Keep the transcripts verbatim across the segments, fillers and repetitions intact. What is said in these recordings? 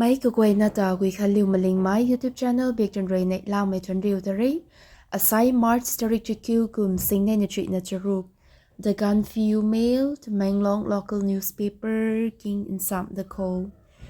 Mei kaguayna ta Guikhanliu Malingmei YouTube channel bik tun rui neihlamei thuanriu ta re. Asai March tarik chakiu kum singnei na chuihna charuk. The Gaanphiu Mail, Tamenglong local newspaper king nsam da kho.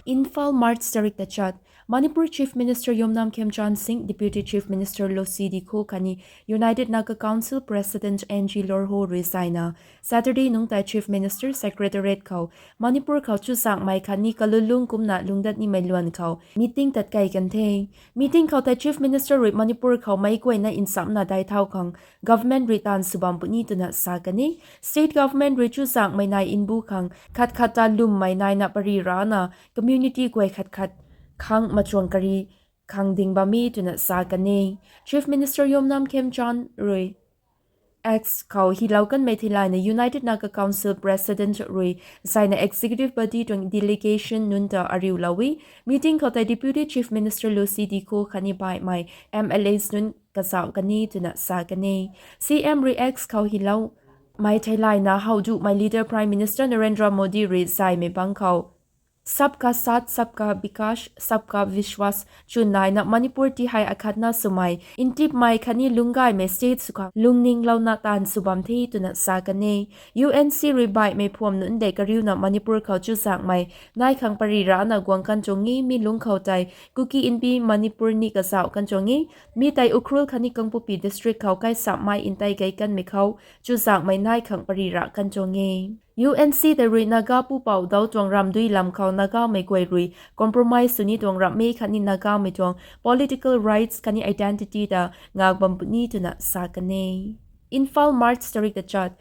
Imphal, March tarik tachat. Manipur Chief Minister Yumnam Khemchand Singh, Deputy Chief Minister Lusi Dikho khatni United Naga Council President N G Lorho rui zaina Saturday nungc tei Chief Minister Secretariat khou Manipur khou chuzaenghmei khatni kalulung kumna lungdat nimei luan khou meeting tatkei kan the. Meeting khou tei Chief Minister rui Manipur khou meic guayna nsamna dai thau khang government rui taanv sw bam puni twna sa kan e. State government rui chuzaenghmei nai mbu khang khat khat ta lwmmei naina pary rana community guay khat khat khang machuang kari khang ding bam e twna sa kan e. Chief Minister Yumnam Khemchand rui X khou hilou kanmei theilayna United Naga Council President rui zaina executive body tuang delegation nunc ta ariulou e. Meeting khou tei Deputy Chief Minister Lusi Dikho khatni baihmei M L As nunc kazauh kan e twna sa kan e. C M rui X khou hiloumei theilayna howduhmei leader Prime Minister Narendra Modi rui zaymei bang khou Sabka Saath, Sabka Vikas, Sabka Vishwas chwn naina Manipur ti hei akhatna swmei, ntipmei khatni lungcgaymei state sw khang lungninglouna taanv sw bam the twna sa kan e. U N C rui baihmei phuam nunc de kariuna Manipur khou chuzaenghmei nai khang pary rana guang kan tuang e. Mi lungc khou tei Kuki Inpi Manipur ni kazauh kan tuang e. Mi tei Ukhrul khatni Kangpokpi district khou kaisammei ntei gei kanmei khou chuzaenghmei nai khang pary ra kan tuang e. U N C tei rui Naga pupouc dau tuang ramdui lam khou Nagamei guay rui compromise sw ni tuang ramh e khatni Nagamei tuang political rights khatni identity ta ngak bam puni twna sa kan e. Imphal, March tarik tachat.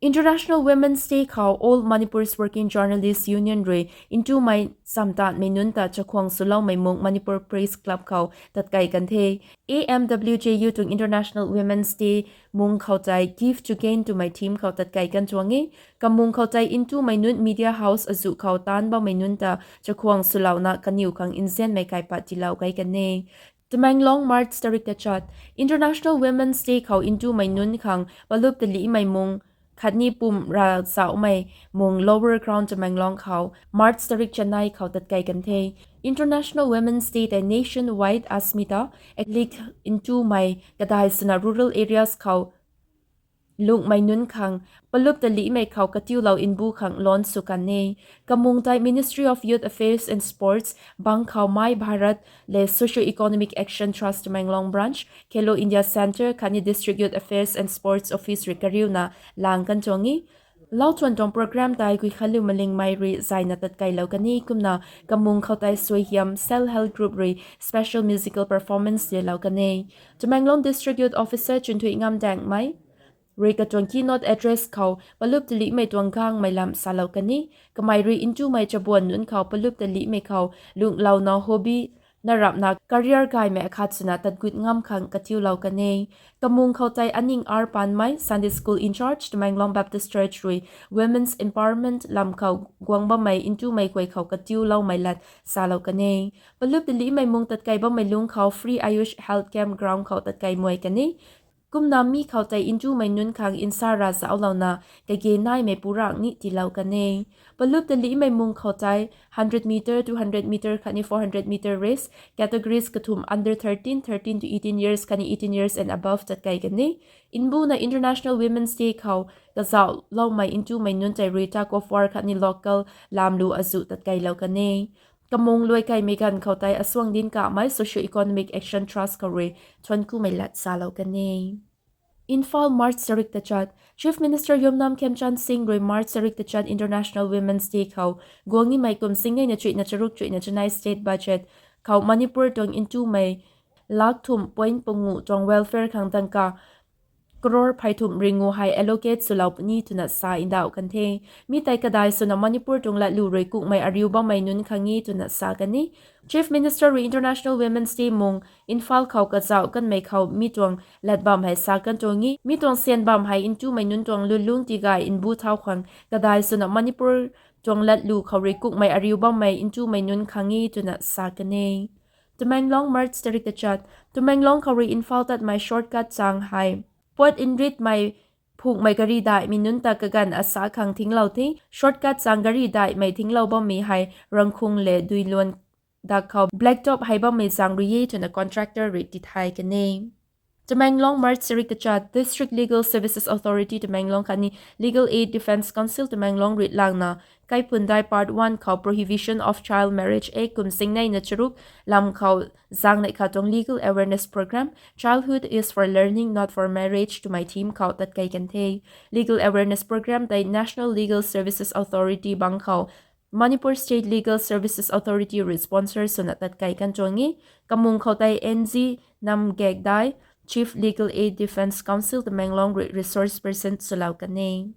International Women's Day khou All Manipur's Working Journalists Union rui ntumei chamtatmei nunc ta chakhwang swloumei mung Manipur Press Club khou tatkei kan the. A M W J U tuang International Women's Day mung khou tei Give to Gain twmei theme khou tatkei kan tuang e. Kamung khou tei ntumei nunc media house azuh khou taanc bammei nunc ta chakhwang swlouna kaniw khang nzianmei kaipat tiilou kai kan e. Tamenglong, March tarik tachat. International Women's Day khou ntumei nunc khang palup talihmei mung khatni pum ra zauhmei mung Lower Ground Tamenglong khou March tarik chanei khou tatkei kan the. International Women's Day tei nationwide Asmita, Eklik ntumei kadai swna rural areas khou lungmei nunc khang palup talihmei khou katiulou mbu khang launch sw kan e. Kamung tei Ministry of Youth Affairs and Sports bang khou My Bharat le Socio-Economic Action Trust Tamenglong Branch, Khelo India Centre khatni District Youth Affairs and Sports Office rui kariuna lang kan tuang e. Lau thuan tuang program tei Guikhanliu Malingmei rui zaina tatkeilou kan e. Kumna kamung khou tei Suaihiam Self Help Group rui special musical performance lelou kan e. Tamenglong District Youth Officer Chunthuihngam Daengmei rui katuang keynote address khou palup talihmei tuang gangmei lam salou kan e. Kamei rui ntumei chabuan nunc khou palup talihmei khou lunglouna hobby na rapna career gaymei akhat swna tatgut ngam khang katiulou kan e. Kamung khou tei Aning R Panmei, Sunday School in-charge, Tamenglong Baptist Church rui women's empowerment lam khou guang bammei ntumei guay khou katiuloumei lat salou kan e. Palup talihmei mung tatkei bammei lungc khou Free Ayush Health Camp ground khou tatkei muai kan e. Kumna mi khou tei ntumei nunc khang nsa ra zauhlouna kage naimei purang ni tiilou kan e. Palup talihmei mung khou tei hundred meter, two hundred meter khatni four hundred meter race, categories kathumh under thirteen, thirteen to eighteen years khatni eighteen years and above tatkei kan e. Mbuna International Women's Day khou kazauhloumei ntumei nunc tei rui tug of war khatni local lamlu azuh tatkeilou kan e. Kamung luaikaimei ganv khou tei asuang dinc kamei Socio-Economic Action Trust khou rui thuankumei lat salou kan e. Imphal, March tarik tachat. Chief Minister Yumnam Khemchand Singh rui March tarik tachat International Women's Day khou guang nimei kum singnei na chuihna charuk chuihna chanei state budget khou Manipur tuang ntumei lakh thumh point pangu tuang welfare khang dangka crore phey thumh ringu hei allocate swlou puni twna sa ndauh kan the. Mi tei kadai swna Manipur tuang latlu rui kukmei ariu bammei nunc khang e twna sa kan e. Chief Minister rui International Women's Day mung Imphal khou kazauh kanmei khou mi tuang lat bam hei sa kan tuang e. Mi tuang syan bam hei ntumei nunc tuang lulung tigay mbu thau khang kadai swna Manipur tuang latlu khou rui kukmei ariu bammei ntumei nunc khang e twna sa kan e. Tamenglong, March tarik tachat. Tamenglong khou rui Imphal tatmei shortcut chang hei pot nritmei phukmei gari daihmei nunc ta kaganv asa khang thinglou the. Shortcut chang gari daihmei thinglou bammei hei Rangkhung le Duiluan dak khou blacktop hei bammei zaeng rui e twna contractor rui tithay kan e. Tamenglong, March tarik tachat: District Legal Services Authority Tamenglong khatni Legal Aid Defence Council Tamenglong rui langna, Kaiphundai Part one khou Prohibition of Child Marriage Act kum singnei na charuk lam khou zaeng neih khat tuang legal awareness program Childhood is for Learning, Not for Marriage twmei theme khou tatkei kan the. Legal awareness program tei National Legal Services Authority bang khou Manipur State Legal Services Authority rui sponsor swna tatkei kan tuang e. Kamung khou tei N G Namgakdai, Chief Legal Aid Defence Council Tamenglong rui resource person swlou kan e.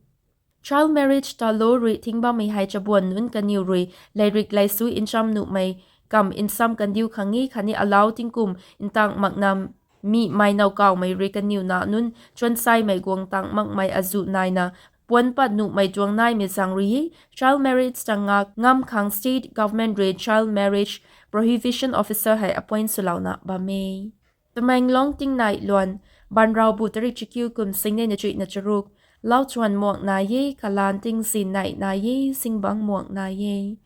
Child marriage ta law rui thing bammei hei chabuan nunc kaniw rui lairik laisu ncham nuhmei kam nsam kandiu khang e khatni alau tingkum ntang makna mi mei nowkawmei rui kaniw nac nunc chuansaimei guang tang makmei azuh naina puan pat nuhmei tuang naimei zaeng rui e. Child marriage ta ngak ngam khang state government rui child marriage prohibition officer hei appoint swlouna bam e. Tamenglong tingnaih luan: Banraubu tarik chakiu kum singnei na chuihna charuk: Lauchuan muak nai e, kalaan tingzin neih nai e, zingbangc muak nai e.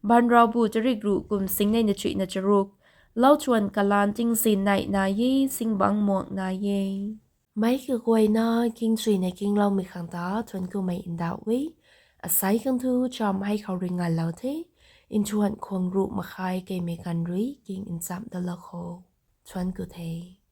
Banraubu tarik ruh kum singnei na chuihna charuk: Lauchuan kalaan tingzin neih nai e, zingbangc muak nai e. Meic kaguayna kingchuina kingloumei khang ta thuanc kumei ndauh e. Asei khang thu cham hei khou rui ngalou the. Nthuan khwang ruh makhai keimei ganv rui king nchamh dalou kho. Thuanc ku the.